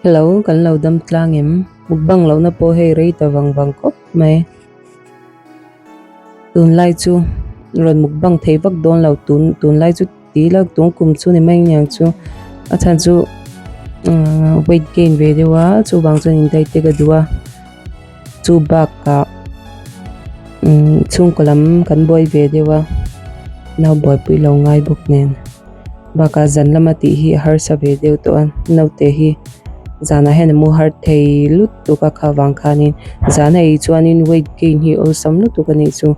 Hello kan lo dam tlang em? Mukbang lohna pawh hei rei ta vang vang khawp mai. Tunlai chu rawn mukbang thei vak dawn lo tun tunlai chu ti ila tun kum chu ni mai aniang chu a chhan chu umm weight gain ve deuh a chuvang chuan in diet te ka duh a chu bakah umm chhungkaw lam kan buai ve deuh a nau buaipui lo ngai bawk nen. Bakah zan lama tih hi a harsa ve deuh tawh a naute hi zanah hian a mu har thei lutuk a kha vang khanin zan a ei chuanin weight gain hi awlsam lutuk a nih chu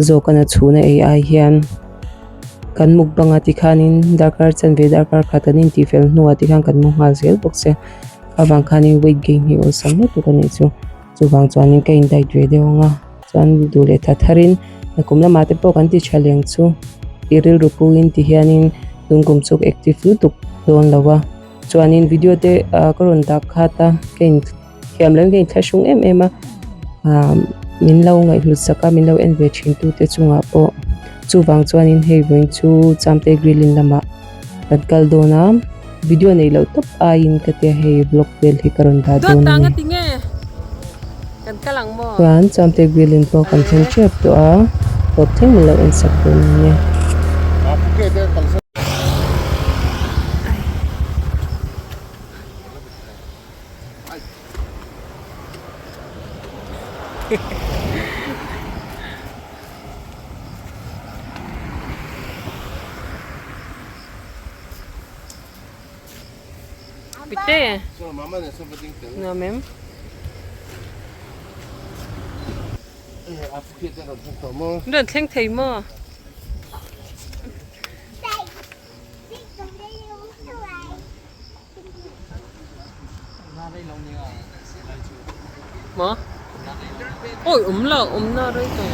zawk a chhun a ei ai hian kan mukbang a tikhanin darkar chanve darkar khat an intih fel hnuah tikhan kan mu nghal zel bawk sia kha vang khanin weight gain hi awlsam lutuk a nih chu chuvang chuanin ka in diet ve deuh ang a. Chuan duh leh tha tharin kum lamah te pawh kan ti tha leng chu tih rilru puin ti hianin tun kum chu ka active lutuk dawn lo a chuanin video te ah ka rawn dah khat a ka in thiam loin ka inthlahrung em em a ah min lo ngaihhlut sak a min lo en ve thin tu te chungah pawh chuvang chuanin hei vawiin chu Chamte grill in lamah kan kal dawn a video neih loh tawp aiin ka tia hei vlog vel hi ka rawn dah dawn a ni. Chuan Chamte grill in pawh kan thleng tep tawh a tawp thleng min lo en sak dawn a nia. Pite. Nuam em? Rawn thleng thei maw? Maw? Oi awm lo awm na rei tawh.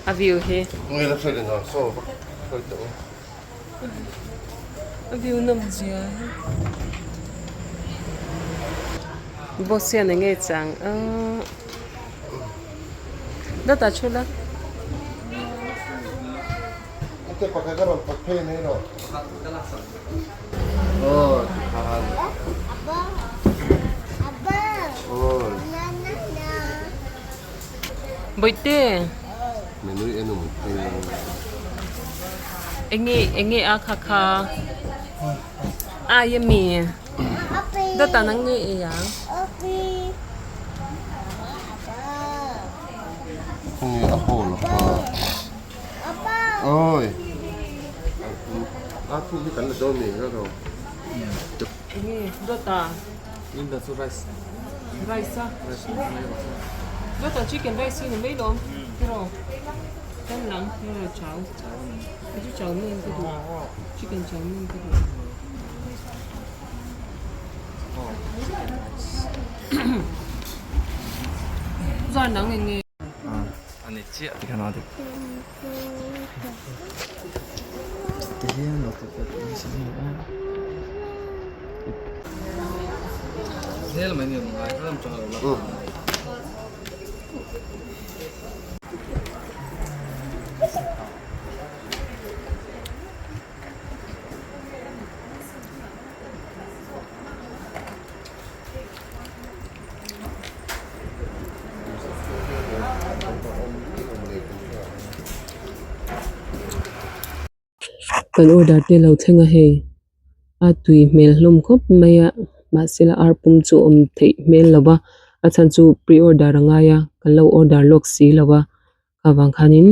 A view hi. A view nawm zia hi. Boss hian eng nge chang a dawtah thu la. Bawihte. Enge enge a kha kha ai ami dawtah nang nge ei ang. Enge dawtah. Rice a. Dawtah chicken rice hi ni mai lawm tiraw kan lang hero chow kei chu chow mein ka duh chicken chow mein ka duh. Zan dang eng nge. Ani chiah tikhan a dik. Tihian lo ti pek ni si ni a. Zel mai ni awm ngai ram chang lo la. Kan order te lo thleng a hei a tui hmel hlawm khawp mai a mahse la ar pum chu awm theih hmel lo va a chhan chu pre order a ngai a kan lo order lawk si lo va avang khanin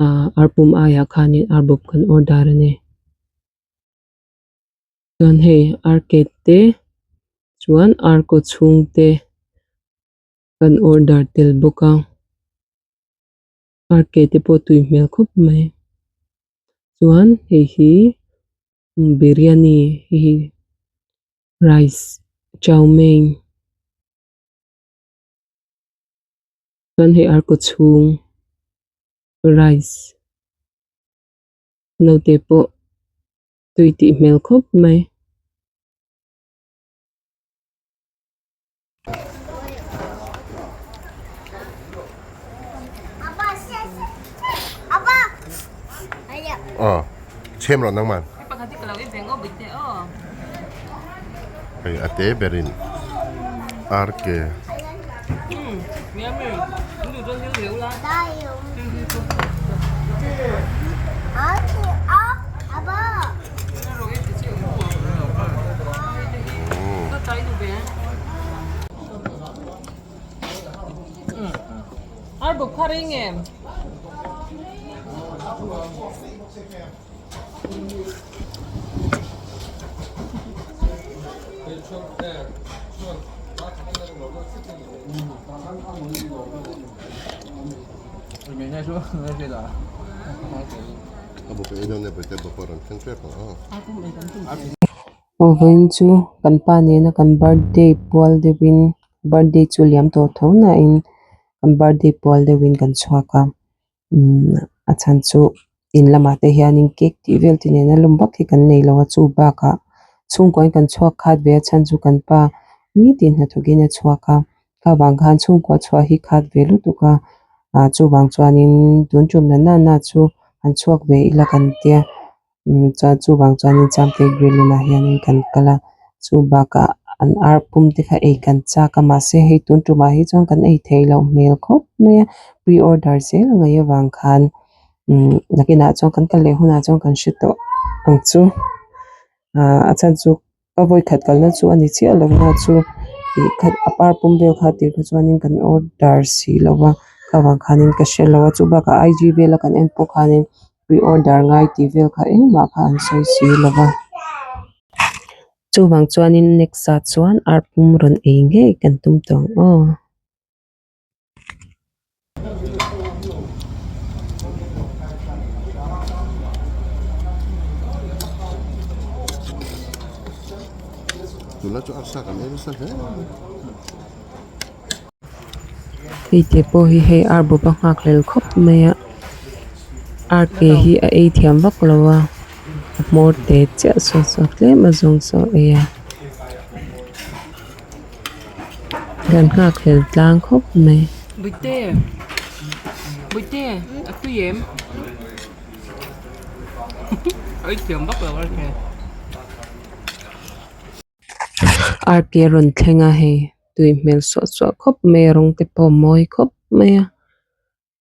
ah ar pum aiah khanin ar bawp kan order a ni. Chuan hei arcade te chuan ar kaw chhung te kan order tel bawk a arcade te pawh tui hmel khawp mai chuan hei hi biryani hei hi rice chow mein chuan hei ar kaw chhung rice naute pawh. Tui tih hmel khawp mai. Aw chhem rawh nangman. Hei a te berin ar ke. Vawiin chu kan pa nena kan birthday pual deuhin birthday chu liam tawh tho nain kan birthday pual deuhin kan chhuak a. Umm a chhan chu in lamah te hianin cake tih vel te nena lawm vak hi kan nei lo a chu bakah chhungkuain kan chhuak khat ve a chhan chu kan pa nitin hnathawkin a chhuak a kha vang khan chhungkua chhuah hi khat ve lutuk a ah chuvang chuanin tun tum na nana chu han chhuak ve ila kan tia. Umm chuan chuvang chuanin Chamte grill inah hianin kan kal a chu bakah an ar pum te kha ei kan chak a mahse hei tun tumah hi chuan kan ei theih loh hmel khawp mai a pre order zel a ngaih avang khan umm nakinah chuan kan kal leh hunah chuan kan hre tawh ang chu ah a chhan chu. Ka vawikhat kalna chu a ni chiah lo na chu ih kha a par pum vel kha tir kha chuanin kan order si lo va kha vang khanin ka hre lo a chu bakah I G vela kan en pawh khanin pre order ngai tih vel kha engmah kha an sawi si lo va. Chuvang chuanin next ah chuan ar pum rawn ei ngei kan tum tawh ang aw. Tunlai chu arsa kan ei nasa hle mai. Hei te pawh hi hei ar bawp a nghak hlel khawp mai a ar ke hi a ei thiam vak lo a a hmawr te chiah saw saw tlem a zawng saw a ei a. Kan nghak hlel tlang khawp mai. Buite Buite a tui em a thiam vak lo a nia. Ar ke rawn thleng a hei tui hmel suah suah khawp mai a rawng te pawh a mawi khawp mai a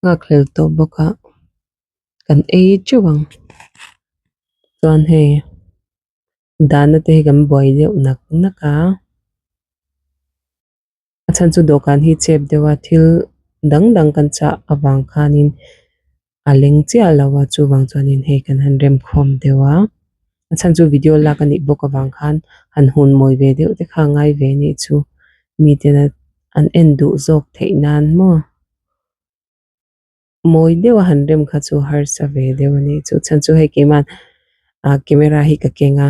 nghak hlel tawh bawk a kan ei teuh ang chuan hei. Dahna te hi kan buai deuh nak nak a a chhan chu dawhkan hi chep deuh a thil dang dang kan chah avang khanin a leng chiah lo a chuvang chuanin hei kan han rem khawm deuh a a chhan chu video lak anih bawk avang khan han hun mawi ve deuh te kha a ngai ve anih chu miten an en duh zawk theih nan maw. Mawi deuh a han rem kha chu harsa ve deuh a nih chu chhan chu hei keimah ah camera hi ka keng a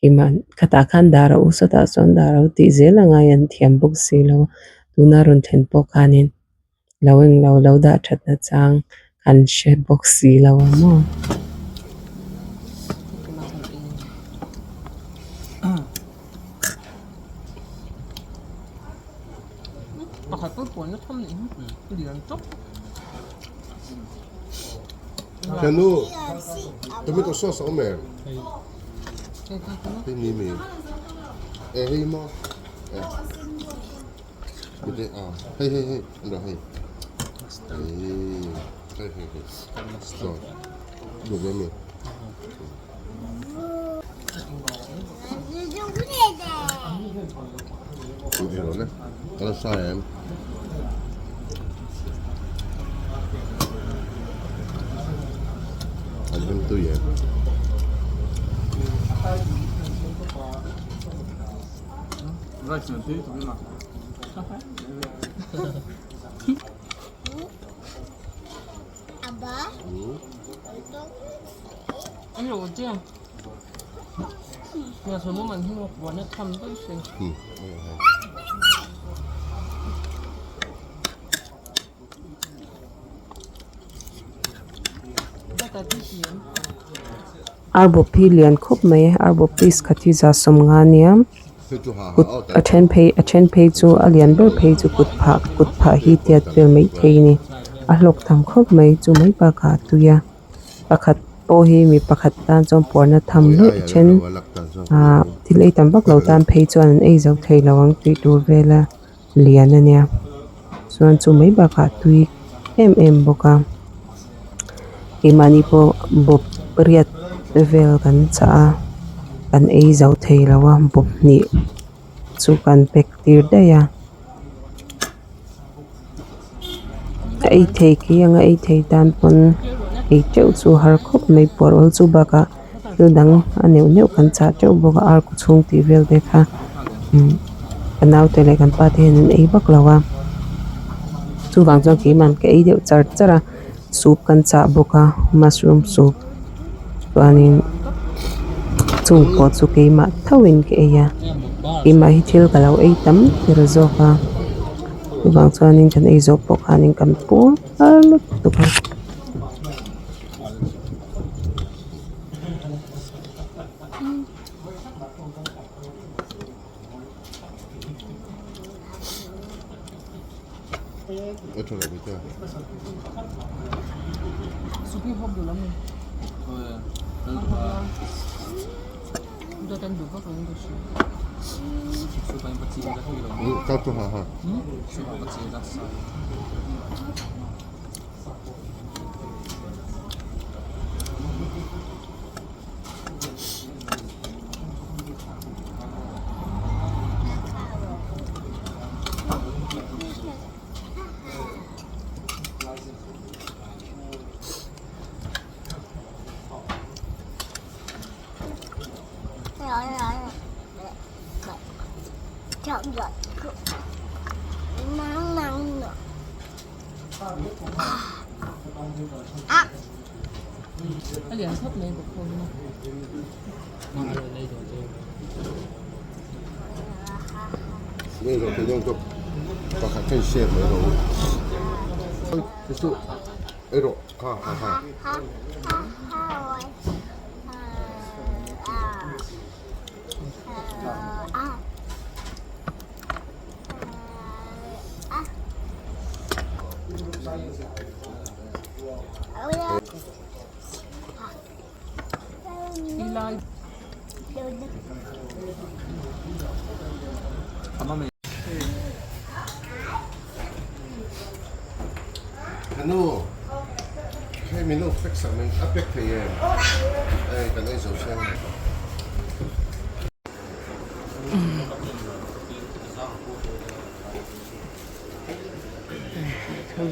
keimah khatah khan dar a u sawtah sawn dar a u tih zel a ngai an thiam bawk si lo a tuna rawn thlen pawh khanin lo englo lo dah that na chang an hre bawk si lo a maw. Pakhat pawh puan na tham nih hi lian tawp. Thiannu tomato sauce a awm em? Hei mi mi e hei maw e mite a hei hei hei an dah hei hei hei hei sauce duh ve mi. Ar bawp hi lian khawp mai a ar bawp piece khat hi za sawmnga ania kut a then phei a then phei chu a lian ber phei chu kut phah kut phah hi tiat vel mai thei a ni a hlawk tham khawp mai chu mai bakah a tui a pakhat. pawh hi mi pakhat tan chuan puarna tham luih a then ahh thil ei tam vak lo tan phei chuan an ei zo thei lo ang tih tur vela lian a nia chuan chu mai bakah tui em em bawk a keimahni pawh bawp pariat vel kan chah a kan ei zo thei lo a bawp hnih chu kan pack tir daih a. A ei thei khi anga ei thei tan pawn ei teuh chu har khawp mai puar awl chu bakah thil dang a neuh neuh kan chah teuh bawk a ar kawchhung tih vel te kha umm ka naute leh kan pa te hian an ei vak lo a chuvang chuan keimah ka ei deuh char char a soup kan chah bawk a mushroom soup chuanin chung pawh chu keimah thauhin ka ei a keimah hi thil ka lo ei tam ber zawk a chuvang chuanin kan ei zawh pawh khanin kan pur har lutuk a. A lian khawp mai bawk ho hi. Anu, hei min lo pack sak mai, a pack thei em? Hei kan ei zo chiang mai.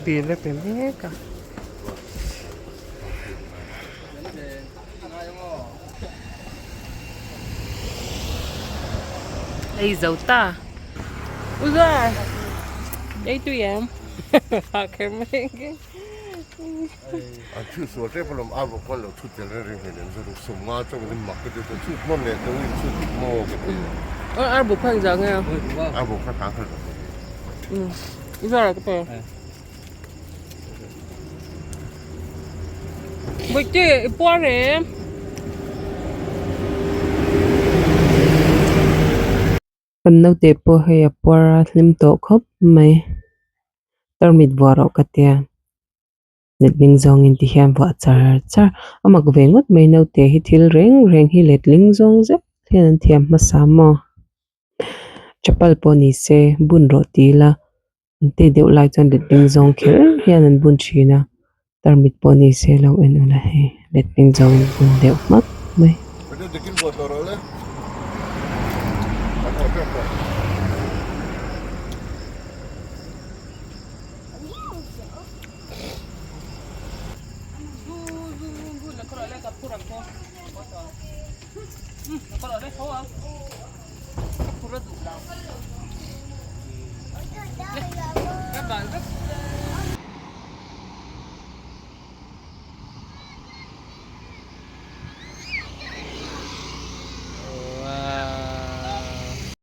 Bill a pe mek a. Ei zo ta. Uza! Ei tui em? Ha kher mai ang ke. An chhut sual tep alawm a vawk khan lo chhut tel reng reng hleinem chu ruk sawm nga chauh in mak ka ti chuan chhut hman leh tawh in chhut maw ka ti. Ar buk khan zah nge a? Ar buk kha tang khat rawh. Uza ka pe. Bawihte i puar em? Kan naute pawh hei a puar a hlim tawh khawp mai tarmit vuah rawh ka tia letling zawngin ti hian vuah char char a mak ve ngawt mai naute hi thil reng reng hi letling zawng zet hian an thiam hmasa maw chapal pawh ni se bun rawh ti ila an tih deuh lai chuan letling zawng kher hian an bun thin a tarmit pawh ni se lo en ula hei letling zawng in bun deuh hmak mai.